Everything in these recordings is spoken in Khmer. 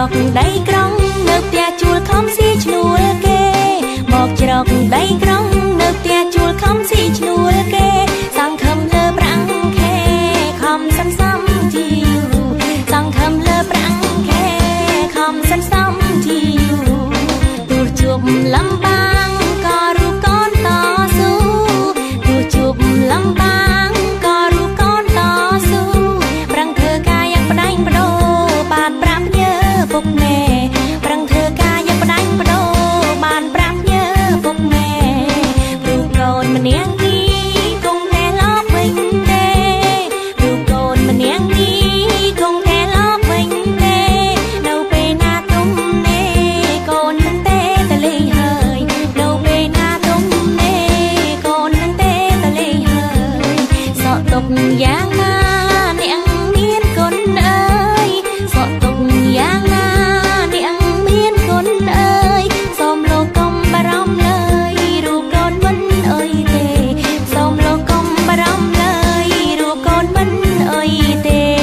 កដីក្រុងនៅផ្ទះជួលខំស៊ីឈ្នួលគេមកច្រកដីក្រុងនៅផ្ទះជួលខំស៊ីឈ្នួលគេសង្ឃឹមលើប្រាំងខេខំសន្សំជីវសង្ឃឹមលើប្រាំងខេខំសន្សំជីវទោះជួបលំបាកក៏រូបកូនតស៊ូទោះជួបលំបាកក៏រូបកូនតស៊ូប្រឹងធ្វើការយ៉ាងផ្ដាញ់បដូរបានប្រាំញើពុកម៉ែប្រឹងធ្វើការយ៉ាងផ្ដាញ់បដូរបានប្រាំញើពុកម៉ែព្រោះកូនម្នាក់នេះគង់តែឡប់វិញទេព្រោះកូនម្នាក់នេះគង់តែឡប់វិញទេនៅពេលណាទុំណេកូននឹងទេតលេងហើយនៅពេលណាទុំណេកូននឹងទេតលេងហើយសក់ទុកយ៉ាងណាអ្នកមានគុណអើយសក់ទុកយ៉ាងណាអ្នកមានគុណអើយសូមលោកកុំបារម្ភលើយរូបកូនមិនអុយទេសូមលោកកុំបារម្ភលើយរូបកូនមិនអុយទេ។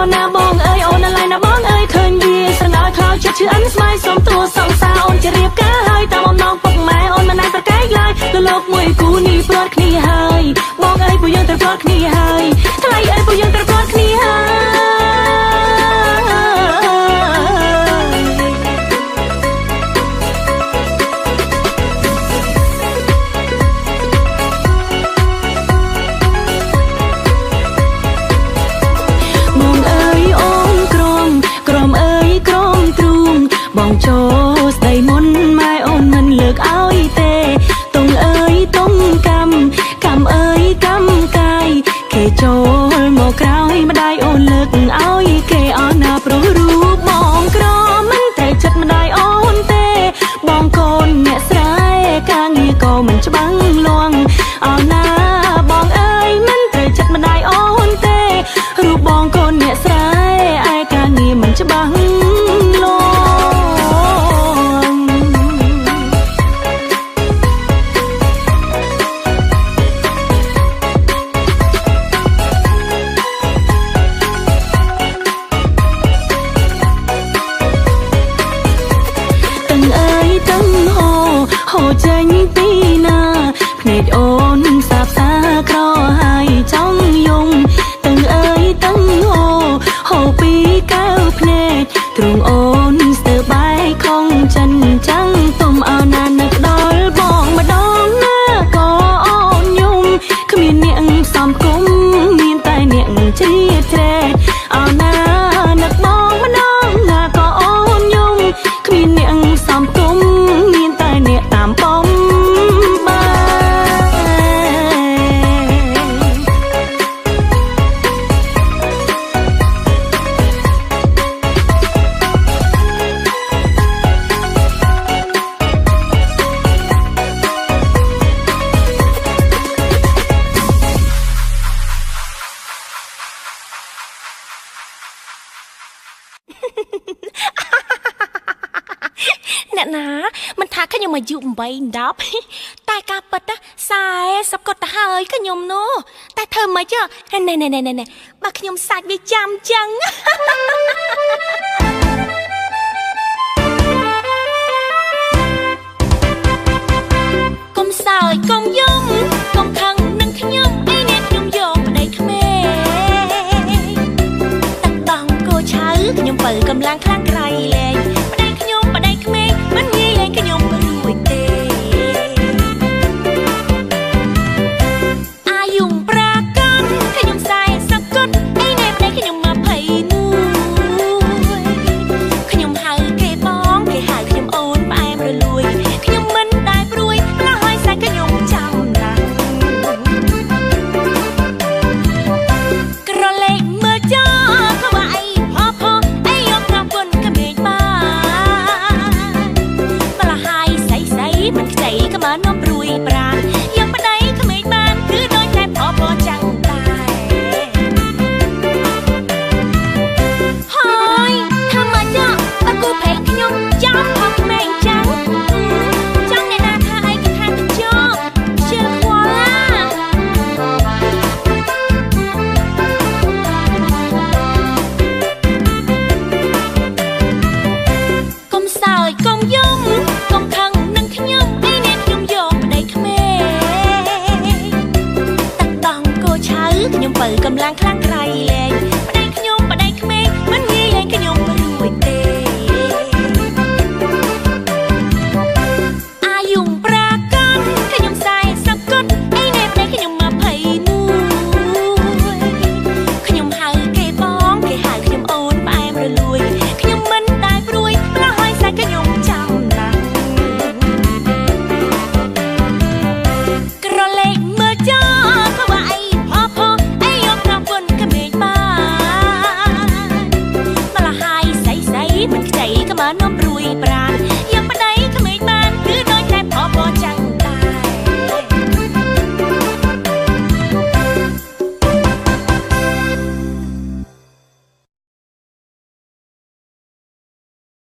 នណាបងអើយអូនឡើយណាបងអើយឃើញវាស្រងោចខ្លោចចិត្តឈឺអិនស្មៃសុំទួសង្សារអូនជារៀបការហើយតាមអំណងពុកម៉ែអូនមិនអាចប្រកែកឡើយលលោកមួយគូនេះព្រាត់គ្នាហើយបងអើយពួកយើងត្រូវព្រាត់គ្នាហើយថ្លៃអើយពួកយើងត្រូវព្រាត់គ្នាហើយ បងអើយអូនក្រមក្រមអើយក្រមទ្រូងបងចូលស្ដីមុនម៉ែអូនមិនលើកឲ្យទេតុងអើយតុងកម្មកម្មអើយកម្មកាយគេចូលមកក្រោយម្ដាយអូនលើកឲ្យគេអស់ណាព្រោះរូបបងក្រមិនត្រូវចិត្តម្ដាយអូនទេបងកូនអ្នកស្រែការងារក៏មិនច្បាំងលាងអស់ណាបងអើយមិនត្រូវចិត្តម្ដាយអូនទេរូបបងកូនអ្នកស្រែឯការងារមិនច្បាំងលាង តឹងអើយតឹងហូហូចេញពីណាភ្នែកអូនសាបសាក្រហើយចង់យំតឹងអើយតឹងហូហូពីកៅភ្នែកទ្រូងអូនស្ទើបែកខំចិនចាំងទុំអោណានឹកដល់បងម្ដងណាក៏អូនយំគ្មានអ្នកសំគុំមានតែអ្នកជ្រៀតជ្រែកអោណានឹកបងម្ដងណាក៏អូនយំគ្មានអ្នកសំគុំមានតែអ្នកតាមបំបែ អ្នកណាមិនថាខ្ញុំអាយុ8 10តែការពិតណា40គាត់ទៅហើយខ្ញុំនោះតែធ្វើម៉េចណែណែណែណែបើខ្ញុំសាច់វាចាំចឹងកុំសើចកុំយំកុំខឹងនឹងខ្ញុំអីនេះខ្ញុំយកប្តីក្មេងទឹកដងគោឆៅខ្ញុំបើកម្លាំងខ្លាំងក្រៃលែងប្តីខ្ញុំប្តីក្មេងមិនងាយលែងខ្ញុំរួចទេអាយុប្រាកដខ្ញុំ40គាត់អីនេះប្តីខ្ញុំ21ខ្ញុំហៅគេបងគេហៅខ្ញុំអូនផ្អែមរលួយខ្ញុំមិនដែលព្រួយម្ល៉េះហើយសាច់ខ្ញុំចាំណាស់ក្រឡេកមើលចោក្បាអីផផអីយកប្រពន្ធក្មេងបានម្ល៉េះហើយស្អីស្អីមិនខ្ចីក៏មកនាំព្រួយប្រានយកប្តីក្មេងបានគឺដូចតែផផចាំងតែហើយថាមកចោបើគូភែងខ្ញុំចាំផក្មេងចាំងចង់អ្នកណាថាអីគេថាទៅចោជឿខ្វល់ណាកុំសើចកុំយំកុំខឹងនឹងខ្ញុំអីនេះខ្ញុំយកប្តីក្មេងទឹកដងគោឆៅខ្ញុំបើកម្លាំងខ្លាំងក្រៃលែងប្តីខ្ញុំប្តីក្មេងមិនងាយលែងខ្ញុំរួចទេអាយុប្រាកដខ្ញុំ40គាត់អីនេះប្តីខ្ញុំ21ខ្ញុំហៅគេបងគេហៅខ្ញុំអូនផ្អែមរលួយខ្ញុំមិនដែលព្រួយម្ល៉េះហើយសាច់ខ្ញុំចាំណាស់ក្រឡេកមើលចោក្បាអីផផអីយកប្រពន្ធក្មេងបានម្ល៉េះហើយស្អីស្អីមិនខ្ចីក៏មកនាំ